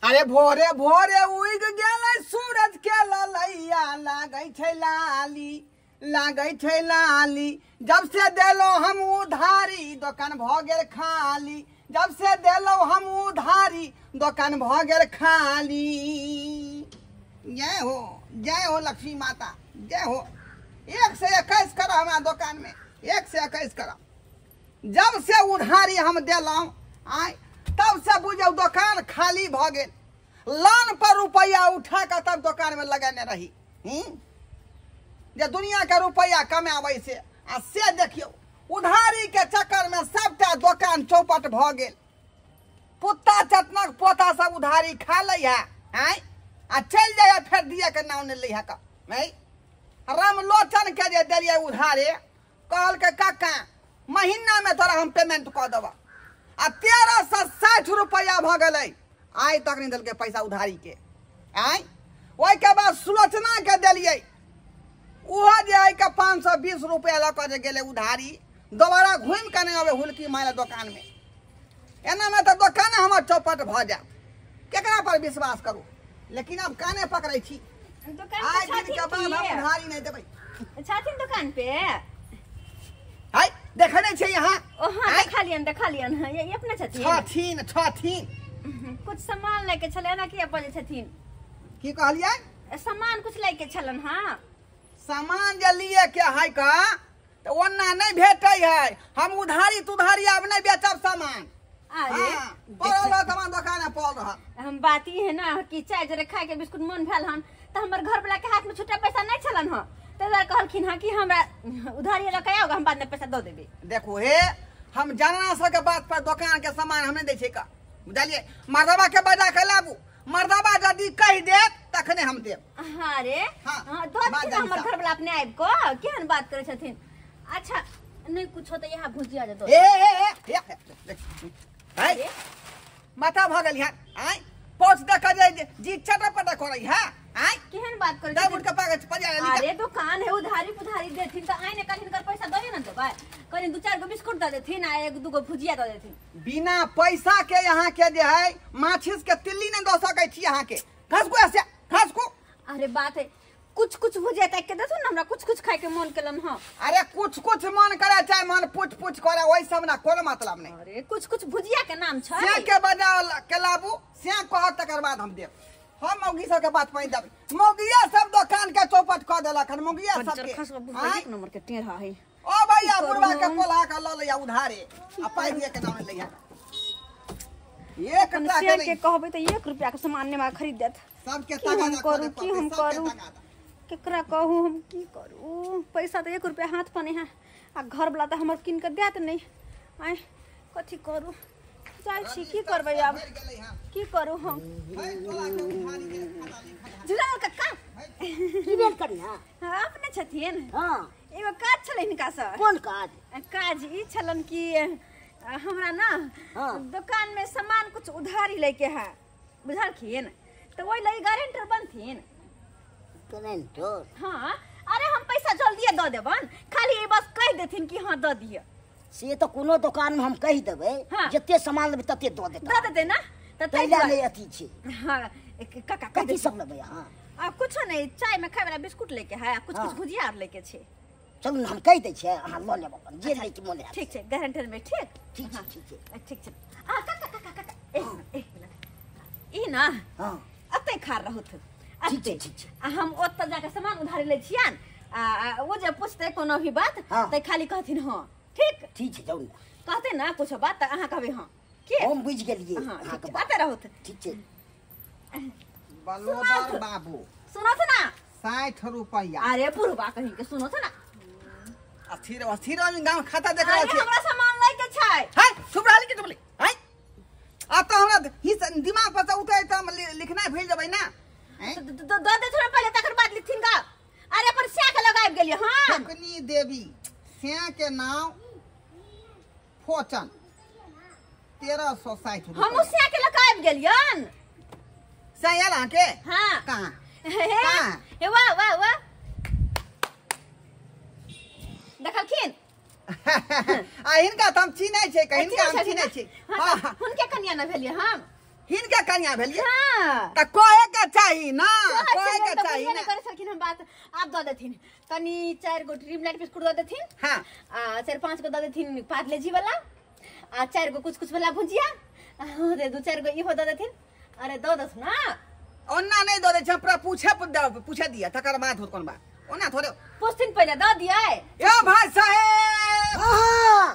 अरे भोरे भोरे उग गेलै सूरज के ललैया, लागै छै लाली, लागै छै लाली। जब से देलो हम उधारी दोकान भ गेल खाली, जब से देलो हम उधारी दोकान भ गेल खाली। जय हो, जय हो लक्ष्मी माता, जय हो। 1 से 21 करो हमारा दोकान में, 1 से 21 करो। जब से उधारी हम देलहुँ आय तब से बुझो दोकान खाली भ गेल। लोन पर रुपया उठा के तब दोकान में लगेने रही जे दुनिया के रुपया कमाबै से, आ से देखियो उधारी के चक्कर में सबटा दोकान चौपट भ गेल। पुत्ता चटनक पोता सब उधारी खा लै है आय, आ चलि जाइए फेर दिए के नाम नहि लै है। रामलोचन के जे देलियै उधारे, कहलकै काका महीना में तोरा हम पेमेंट कऽ देबऽ, आ 1360 रुपया भ गेलै। आइ तक नहि देलकै पैसा उधारी के आय। ओहिके बाद सुलोचना के देलियै, ओहो जे आइ के 520 रुपया लऽ कऽ जे गेलै उधारी, दोबारा घुमि कऽ नहि अबै हुलकी मारे दोकान में। एना में तऽ दोकान हमर चौपट भऽ जायत। केकरा पर विश्वास करू? लेकिन आब काने पकड़ै छी, आइ दिन के बाद हम उधारी नहि देबै। छथिन दोकान पे? हाय देखै नहि छै यहाँ? ओ हाँ, देखा लियन, देखा लियन। हाँ, ये अपने छथिन? छथिन छथिन। कुछ सामान लैके छलै ना कि अपन छथिन? की कहलियै? सामान कुछ लैके छलन। हाँ सामान जे लिए के है का तो ओना नहीं भेटै है। हम उधारी तुधारी आब नहीं बेचब सामान। अरे पड़ल रह सामान दोकान में पड़ल रह। हम बात ई है ना कि चाय जरे खाए के बिस्कुट मन भेल हन त हमर घर वाला के हाथ में छोटा पैसा नहीं छलन हन, त कहलखिन हां कि हमरा उधारी लऽ के आओ, हम बाद में पैसा दऽ देबै। देखो हे, हम जानना सब के बात पर दोकान के सामान हम नहीं दै छै का, बुझलियै? मर्दबा के बजा के लाबू, मर्दबा यदि कहि देत तखने हम देब। हाँ रे, हाँ दऽ देथिन हमर घर वाला अपने आबि कऽ। केहन बात करै छथिन? अच्छा नहीं कुछ होतै, यहाँ भुजिया दे दो। ए ए ए माथा भऽ गेल यहाँ आय, पहुँच दऽ के जे जी चटा पटा करै है आय। केहन बात करै छथिन? उठ के पागल पजा। अरे दुकान है, उधारी पुधारी देथिन त आइ ने काल्हि हिनकर पैसा दहे न देबै। कनि 2-4 गो बिस्कुट दऽ देथिन आ 1-2 गो भुजिया दऽ देथिन। बिना पैसा के यहाँ के जे है माचिस के तिल्ली नहीं दऽ सकै छी यहाँ के। घसकू ऐसे घसकू। अरे बात है, कुछ कुछ भुजिया ताकि के देथुन ना, हमरा कुछ कुछ खाए के मन केलन। हां अरे कुछ कुछ मन करे चाहे मन पुछ पुछ करे, ओइ सब ना कोनो मतलब नहीं। अरे कुछ कुछ भुजिया के नाम छै। से के बजा के लाबू, से कहत तकर बाद हम देब। हम मौगी सब के बात पर देब। मौगिया सब दुकान के चौपट क देलक हन, मौगिया सब के। एक नंबर के टेढ़ा है। ओ भैया बुढ़वा के पोला के ल लिया उधारे, आ पाई दिए के नाम लिया। एक टाका के कहबै त 1 रुपया के सामान ने खरीद देत। सबके तगादा करू की हम करू? केकरा कहू हम की करू? पैसा तो 1 रुपया हाथ पर नहीं है, आ घर वाला तो हमर किन के देत नहीं। आय कथी करू? जाइ छी की करबै आब? की करू हम? झुलाल कक्का की भेल कनिया? हां अपने छथिन? हां एगो काज छलै हिनका से। कोन काज? काज ई छलन कि हमरा ना दुकान में सामान कुछ उधारी लेके है, बुझलखिन? तो ओहि लगी गारंटर बनथिन। गारंटर? हाँ अरे हम पैसा जल्दी दऽ देबन, खाली बस कहि देथिन कि हाँ दऽ दिअ। से तो कोनो दुकान में हम कहि देबै। हाँ। जते सामान लेबै तते दऽ देतै। दऽ देतै ना? त तैला नहि अथी छै। हाँ काका कथी सब लेबै? हाँ आ कुछो नहीं, चाय में खाए वाला बिस्कुट लेके है, आ कुछ कुछ भुजिया आर लेके छै। चलू न हम कहि दै छियै, अहाँ लऽ लेब अपन जे लैके मोन हैत। ठीक छै गारंटर में। ठीक ठीक छै, ठीक छै, ठीक छै। आ काका काका काका एक मिनट, ई ना हां अतै खा रहत। ठीक छै, ठीक छै। आ हम ओतऽ जाके सामान उधारी लै छियन, आ ओ जे पूछतै कोनो भी बात त खाली कहथिन हां। ठीक ठीक छै, जाउ ने। कहते ना कुछ बात त अहाँ कहबै हां। के हम बुझि गेलियै अहाँ के बात। रहत ठीक छै। बलोदर बाबू सुनत ना 60 रुपया। अरे बुढ़बा कहीं के सुनत ना। अस्थिर अस्थिर गांव खाता देख रहल छी। हमरा सामान लै के छै। हाय चुप रहली के चुप हाय। आ त हमरा दिमाग पर से उतरै त हम लिखनाइ भूलि जेबै ना। दऽ देथुन पहिले तकर बाद लिखथिन गा। अरे अपन स्या के लगाबि गेलियै। हां फकनी देवी स्या के नाम फोचन 1360 रुपया। हम स्या के लगाबि गेलियन। स्या आयल अहाँके? हां कहाँ? हे वाह वाह वाह देखलखिन? आ हिनका त हम चिन्है छै, हिनका हम चिन्है छी। हां हुनके कनिया न भेलियै हम। हिनके कनिया भेलिए। हां त कहे के चाही ना, कहे के चाही ना। करे छलखिन हम बात आप दऽ देथिन। तनी 4 गो ड्रीम लाइट बिस्कुट दऽ देथिन। हां आ 4-5 गो दऽ देथिन पार्ले जी वाला, आ 4 गो कुछ कुछ वाला भुजिया, आ 2-4 गो इहो दऽ देथिन। अरे दऽ दस ना। ओना नहीं दऽ दै छै, पूरा पूछे पूछे दिया तकर बाद होत कोन बात। ओना थोड़े पूछथिन पहिले दऽ दियै। ए भाई साहेब, हां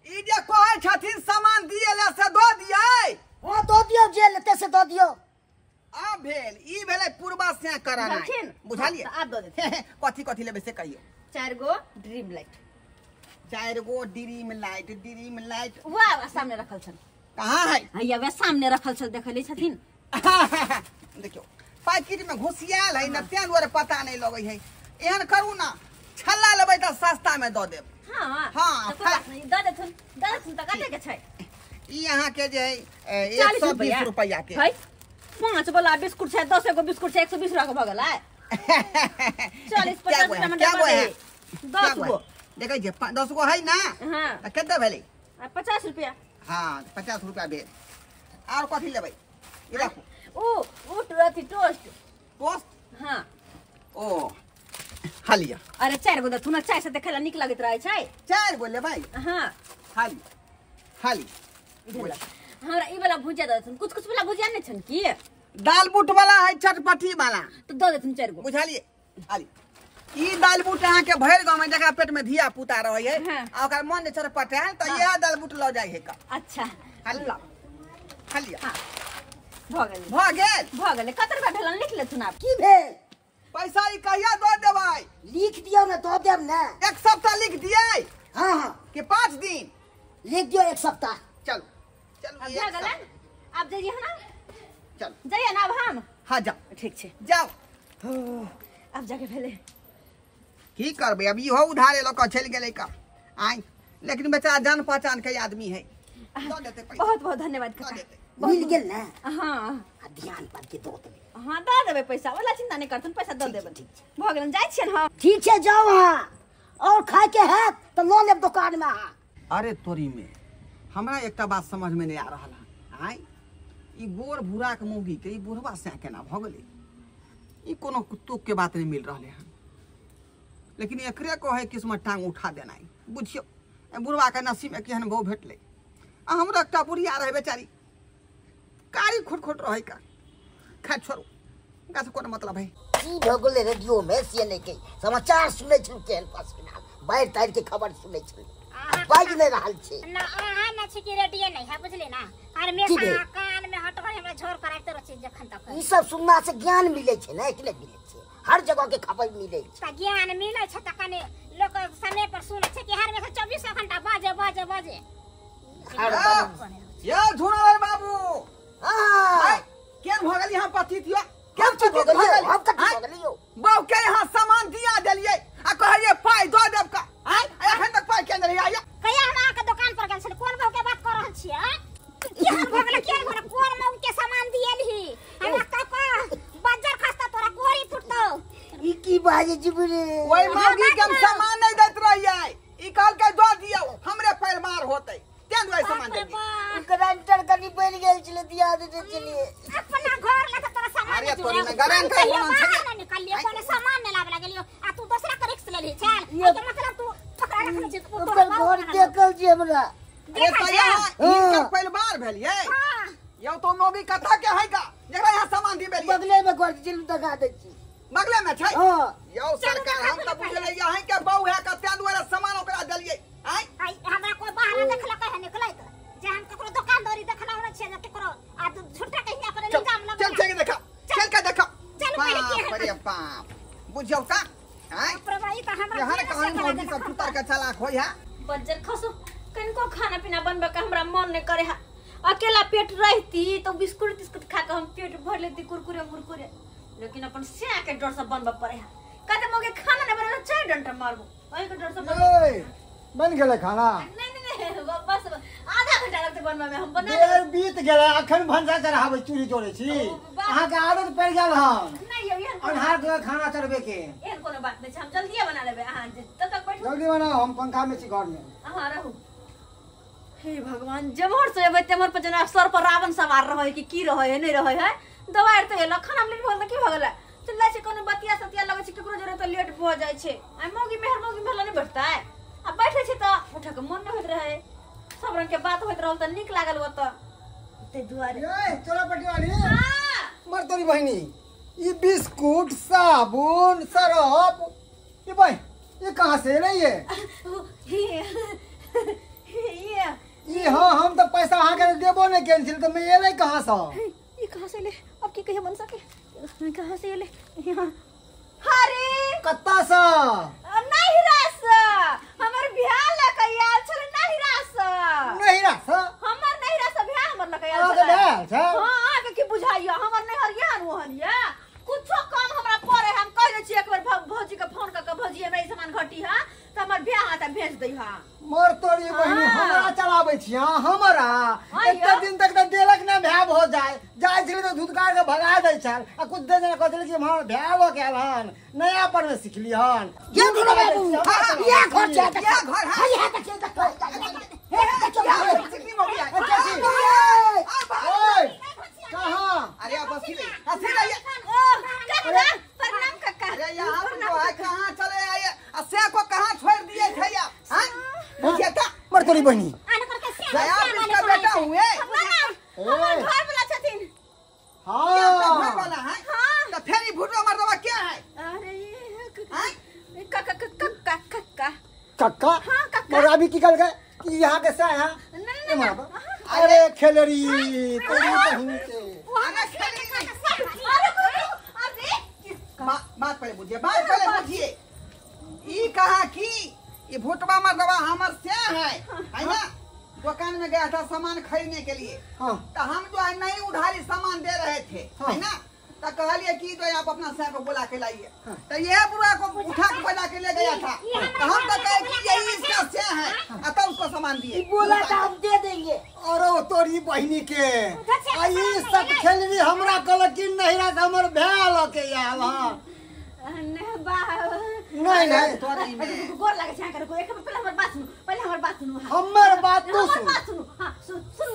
ई जे कहै छथिन सामान दिए ले से दऽ दियै। हां दऽ दियौ, जे लेते से दऽ दियौ। आ भेल ई भेलै पूर्वा से करानाइ, बुझलियै? आब दऽ देथिन। कथी कथी लेबै से कहियौ। 4 गो ड्रीम लाइट। 4 गो ड्रीम लाइट, ड्रीम लाइट वाह सामने रखल छल। कहाँ है? हैया वे सामने रखल छल, देखले छथिन। देखियौ पैकेट में घुसियाल है न, तें दुआरे पता नहीं लगै है। एहन करू ना, छल्ला लेबै त सस्ता में दऽ देब। हां हां दऽ देथुन, दऽ देथुन त कते के छै? ई अहाँ के जे है 120 रुपया के है। 5 वाला बिस्कुट छै, 10 गो बिस्कुट छै, 120 रुपया के भऽ गेलै। 40-50 रुपया में डब्बा है। 10 गो देखै छियै, 10 गो है ना। हां त कते भेलै? 50 रुपया। हां 50 रुपया भेल। आर कथी लेबै? ई राखू। ओ ओ अथी टोस्ट। टोस्ट? हां ओ हालिया। अरे 4 गो दथुन, चाय से देखैला नीक लगैत रहै छै। 4 गो लेबै? हां हाली हाली। हमरा ई वाला भुजिया दऽ देथुन। कुछ कुछ वाला भुजिया नै छन की? दाल बूट वाला है, चटपटी वाला। तो दऽ देथुन 4 गो। बुझलियै? हाली ई दाल बूट अहाँ के भरि गाँव में जकरा पेट में धिया पुता रहै है आ ओकर मन जे चटपटायल त इएह दाल बूट लऽ जाइ है का। अच्छा हाली हाली। हां भऽ गेल, भऽ गेल, भऽ गेलै। कते रुपया भेलन लिख लेथुन आप। की भेल? पैसा ई कहिया दऽ देबै? लिख दियौ ने, दऽ देब ने। 1 सप्ताह लिख दियै? हां हां कि 5 दिन लिख दियौ? 1 सप्ताह। चलू चलू अब भऽ गेलै। आप जाइए ना? चलू जाइए ना अब हम। हां जाओ। ठीक छै जाओ। अब जाके भेलै की करबै अब? इहो उधारे लऽ कऽ चलि गेलै का आइ। लेकिन बेचारा जान पहचान के आदमी है, दऽ देतै पैसा। बहुत बहुत धन्यवाद काका। मिल गेल ना? हां आ ध्यान पर के दऽ देबै। हां दऽ देबै पैसा, ओला चिंता नहि करथुन, पैसा दऽ देबै। भऽ गेलन, जाइ छियन हम। ठीक छै जाओ अहाँ, और खाय के हैत तऽ लऽ लेब दुकान में अहाँ। अरे तोरी में हमरा एकटा बात समझ में नहीं आ रहल है। आइ ई गोर भूरा के मौगी के ई बुढ़वा से केना भऽ गेलै? ई कोनो तुक के बात नहीं मिल रहलै हन। लेकिन एकरे कहै किस्मत टांग उठा देनाइ। बुझियौ बुढ़वा के नसीब में केहन बहु भेटलै। आ हमरा एकटा बुढ़िया रहै बेचारी, कारी खुट खुट रहै का। खैर छोड़ू, एकरा से कोनो मतलब है। की भऽ गेलै रेडियो में से नहि के समाचार सुनै छलहुँ, केहन पसमिना बाढ़ि ताढ़ि के खबर सुनै छलहुँ, बाजि नहि रहल छै ना। अहाँ ना छी कि रेडियो नहीं है, बुझली ना? हमेशा कान में हटबै हमरा झोर कराइते रहै छी जखन तक। ई सब सुनला से ज्ञान मिलै छै ने, कि नहि मिलै छै? हर जगह के खबर मिलै छै। त ज्ञान मिलै छै त कने लोक समय पर सुनै छै कि हर हमेशा 24 घंटा बाजे बाजे बाजे। यो झुनालाल बाबू, हां केन भऽ गेल यहाँ पतित? यो केन भऽ गेल? हम कथी भऽ गेलियो? बाबू के यहाँ सामान दिया देलियै आ कहलियै पाइ दऽ देब का। आइ एखन तक पाइ केने रहियै? आया कहिया हम अहाँ के दुकान पर गेल छली? कोन बहु के बात कऽ रहल छियै? केहन भऽ गेलै? केहन भऽ गेलै? कोन मौग के सामान दिएलही हमरा? कह बज्जर खसता तोरा, कोरी फुटतौ। ई की बाजै छी बुरे? ओहि मौगी के हम सामान नहीं दैत रहियै, ई कहलकै दऽ दियौ हमरे परिवार होतै, तें दुआरे सामान देलियै। गारंटर कनी बनि गेल छलै, दिया देने छलियै। अपना घर ले त तोरा सामान। अरे तोरी में गारंटर बनल छलै, बाहर निकलियो कोनो सामान नै लाबे लगलियो आ तू दोसरा के रिक्स लेलही। चल एकर मतलब तू पकड़ा रखने छी। ओकर घर देखल छी हमरा। अरे त यहाँ हिनकर परिवार भेलियै। हां यौ तो मौगी कथा के है का जकरा यहाँ सामान दिबेलियै? बगले में घर छी, दगा दै छी। बगले में छै? हां यौ सरकार, हम त बुझलियै यहीं के बहु है, कते दुआरे सामान ओकरा देलियै। आइ आइ हमरा कोई बाहर देखलक है निकलैत जे हम ककरो दुकान दौरी देखला होना छै जे ककरो आ झूठा के हिया पर इल्जाम लगा। चल चल के देखा, चल के देखा। चल पहिले के है? बाप रे बाप, बुझियौ का आइ प्रभाई त हमरा यहाँ कहानी मौगी सब छुतर के चालाक होय है। बज्जर खसो, कनिको खाना पीना बनबे के हमरा मन नहीं करे है। अकेला पेट रहती तो बिस्कुट तिस्कुट खा के हम पेट भर लेती, कुरकुरे मुरकुरे, लेकिन अपन सिया के डर से बनबे पड़े है। कहते मोगे खाना नहीं बनबे 4 डंडा मारबो, ओही के डर से बनबे। बन गेलै खाना? नहीं नहीं बस आधा घंटा लगते बनबे में, हम बना देर बीत गेलै। अखन भनसा चढ़ाबै चूड़ी जोड़ै छी, अहाँ के आदत पड़ि गेल हन। नहीं यौ एहन अन्हार के खाना चढ़बे के एहन कोनो बात नहीं छै, हम जल्दीए बना लेबै। अहाँ तब तक बैठू, जल्दी बनाओ, हम पंखा में छी घर में। अहाँ रहू। हे भगवान जमहर से एबै तेमहर पर जना सर पर रावण सवार रहै कि की रहै है नहीं रहै है। दवाई त एलक खाना लेट भऽ गेल की भऽ गेलै चल जाइ छै कोनो बतिया सतिया लगै छै केकरो जरे त लेट भऽ जाइ छै। आ मौगी मेहर नहि बैठतै आ बैठै छै त उठै के मन नहि होइत रहै। सब रंग के बात होइत रहल त नीक लागल ओतऽ तै दुआरे। ए चोरा पटिवाली मर तोरी बहिनी ई बिस्कुट साबुन सरफ ये भाई ये कहाँ से एलै ये? ये हाँ हम तो पैसा अहाँ के देबो नहीं केने छली त मैं एलै कहाँ से? ये कहाँ से एलै? अब की कहिए मनसा के कहाँ से एलै? यहाँ हरे कत्ता से नहिरा से हमर बियाह लक आयल छल। नहिरा से नहिरा से हमर नहिरा से बियाह हमर लक आयल छल। हां हां के की बुझाइयो हमर नैहर यहन ओहन या कुछो काम हमरा पड़े हम कह दै छी एक बार भौजी के फोन क के भौजी हमरा ई सामान घटी हा त हमर बियाह हाथ भेज दै हा। मर तोरी बहिनी हमरा चलाबै छी हां हमरा एते दिन तक त देलक ना भ्या भ जाय जाय छलै त धुतकार के भगा दै छल आ कुछ दे जना कहै छलै कि हमर भ्या भ गेल हन नया पर में सिखली हन। ये बाबू ये घर छै ये घर है ये देखिए देखो चिकनी मौगी है। ओए कहां? अरे आप हंसी हंसी रही काका प्रणाम काका। अरे यहाँ जो है कहां चले आए असे को कहां छोड़ दिए थे या हां बुझिए त मर तोरी बहिनी आप इसका बेटा हुए हमर घर वाला छथिन। हां घर वाला है हां त फेर ई भुटो मर्दवा क्या है? अरे ये काका काका काका काका हां काका और अभी की कल गए कि यहां के से आया नहीं नहीं। अरे खेलरी तोरी बहिनी के अरे खेलरी अरे अरे बात पहले बुझिए बात पहले बुझिए। ई कहा कि ये भुटवा मर्दवा हमर से है ना दुकान में गया था सामान खरीदने के लिए। हाँ। तो हम जो है नहीं उधारी सामान दे रहे थे। हाँ। है ना तो कहलिए कि जो आप अपना सै को बुला के लाइए। हाँ। तो ये बुरा को उठा के बजा के ले गया था। तो हम तो कहे कि यही इसका से है अतः उसको सामान दिए बोला था हम दे देंगे। अरे तोरी बहिनी के आई सब खेलरी हमरा कहलक कि नहिरा से हमर भैया ल के आयल हन। नहीं बा नहीं नहीं गोर लागे छै अहाँ के एक पहले हमर बात सुनू पहले हमर बात सुनू। हमर बात तू सुन बात सुनू। हां सुन सुन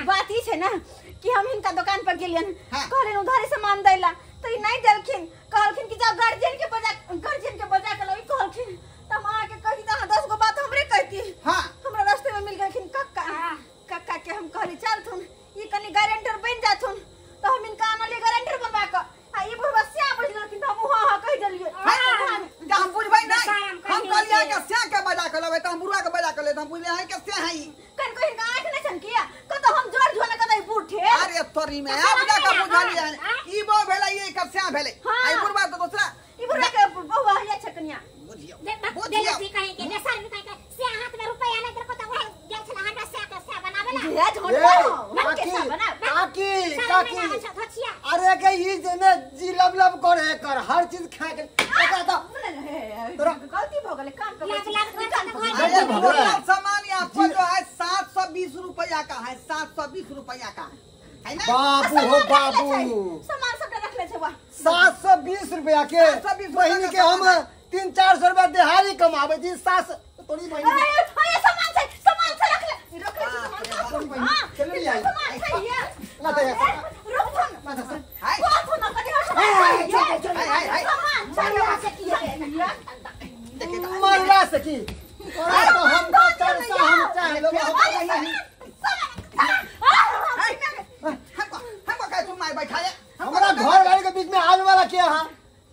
बात ई छै ना कि हम हिनका दुकान पर गेलियन कहलियन उधारी सामान दैला त ई नहीं देलखिन। कहलखिन कि जाओ गार्जियन के बजा के लाओ। ई कहलखिन त हम अहाँ के कही त अहाँ 10 गो बात हमरे कहती। हां हमरा रास्ते में मिल गेलखिन काका काका के हम कहली चलथुन ई कनी गारंटर बन जाथुन त हम हिनका आनलियै गारंटर बनवा के आ ई बुढ़वा स्या बुझ लेलखिन त हम हां हां कहि देलियै। जा हम बुझबै नहीं हम कहलियै के स्या के बजा के लेबै त हम बुढ़वा के बजा के ले त हम बुझलियै है के स्या है ई कन को हिनका आंख नै छन किया कत हम जोर झोला कत ई बूढ़े। अरे तोरी में अब जाके बुझलियै ई बो भेलै ई के स्या भेलै आ ई बुढ़वा त दूसरा ई बुढ़वा के बहुआ हिया छै कनिया बुझियौ बुझियौ कहि के बेसर में कहि के से हाथ में रुपया नहीं देखो त वह गेल छल हमरा से के से बनावेला जे झोट काकी काकी काकी अरे के ई जे ने जी लब लब करे कर हर चीज खा के एकरा त तोरा गलती भ गेलै काम कर अरे सामान आपको जो है 720 रुपया का है 720 रुपया का है ना बाबू हो बाबू सामान सबटा रखले छै वाह 720 रुपया के बहिनी के हम 300-400 रुपया दिहाड़ी कमाबै छी 700 तोरी बहिनी अरे सामान छै रखले रखले सामान हां चल ले आई सामान छै ये ला दे रुक थन ला दे हाय कोथो न कनी हाय हाय हाय सामान छै देखिए मरला से की तोरा तो हम तो चरसा हम चाहे लोग हमको हमको कहे तुम मार बैठा है हमरा घर गाड़ी के बीच में आवे वाला के हां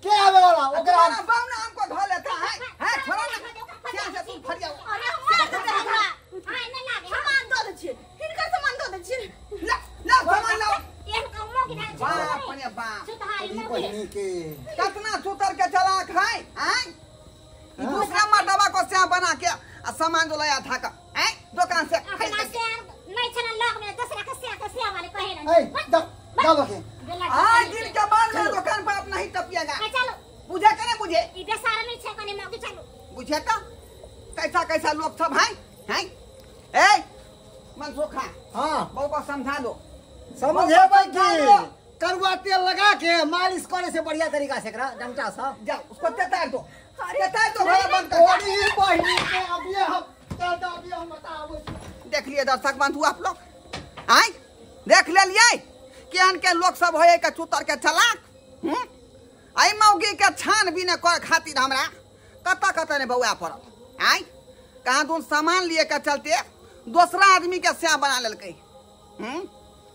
के आवे वाला ओकरा बावना हमको धो लेता है है छोड़ो ना क्या से तुम फरिया अरे हमरा दे हमरा हाय नहीं लागे सामान दऽ दै छियै हिनकर सामान दऽ दै छियै ला ला सामान लाओ एहन कमो की धान बाप रे बाप सुधारी बहिनी के कितना सुतर के चलाक है हैं दूसरा मर्दवा को स्या बना के आ सामान जो लाया था का हैं दुकान से अपना स्या नहीं छना लग में दूसरा के स्या वाले कहे ए दा दा बके आज दिन के बाद में दुकान पर आप नहीं टपिएगा चलो बुझे करे बुझे ई बेसारा नहीं छै कनी मौकी चलो बुझे तो कैसा कैसा लोग सब हैं हैं ए मनसुखा हां बहू को समझा दो समझे भाई की करुआ तेल लगा के मालिश करे से बढ़िया तरीका से एकरा डंटा सा जाओ उसको तेतार दो तेतार दो घर बंद कर ओरी बहिनी के अभी हम चल अभी हम बताबो। देख लिए दर्शक बंधु आप लोग, आय देख लेलियै केहन केहन लोक सब होय के चूतर के चलाक। एहि मौगी के छानबीन करे खातिर हमरा कतऽ कतऽ नहि बौआ पड़ल। आय कहाँ दून सामान लिए के चलते दोसरा आदमी के स्या बना लेलकै।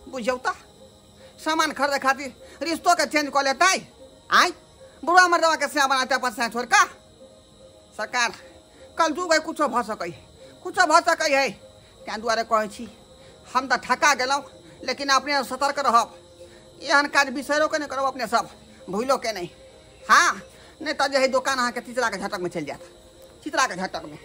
बुझियौ तऽ सामान खरीदे खातिर रिश्तो के चेंज कऽ लेतै। आय बुढ़वा मर्दवा के स्या बनाते अपन स्या छोड़ कऽ। सरकार कल जुग है, कुछो भऽ सकै, कुछो भऽ सकै है। ताहि दुआरे कहै छी हम तऽ ठका गेलहुँ, लेकिन अपने सतर्क रहब, एहन काज बिसैरो के नहि करब अपने सब, भूलो के नहीं। हाँ नहीं तऽ जे है दोकान अहाँके चितरा के झटक में चलि जायत, चितरा के झटक में।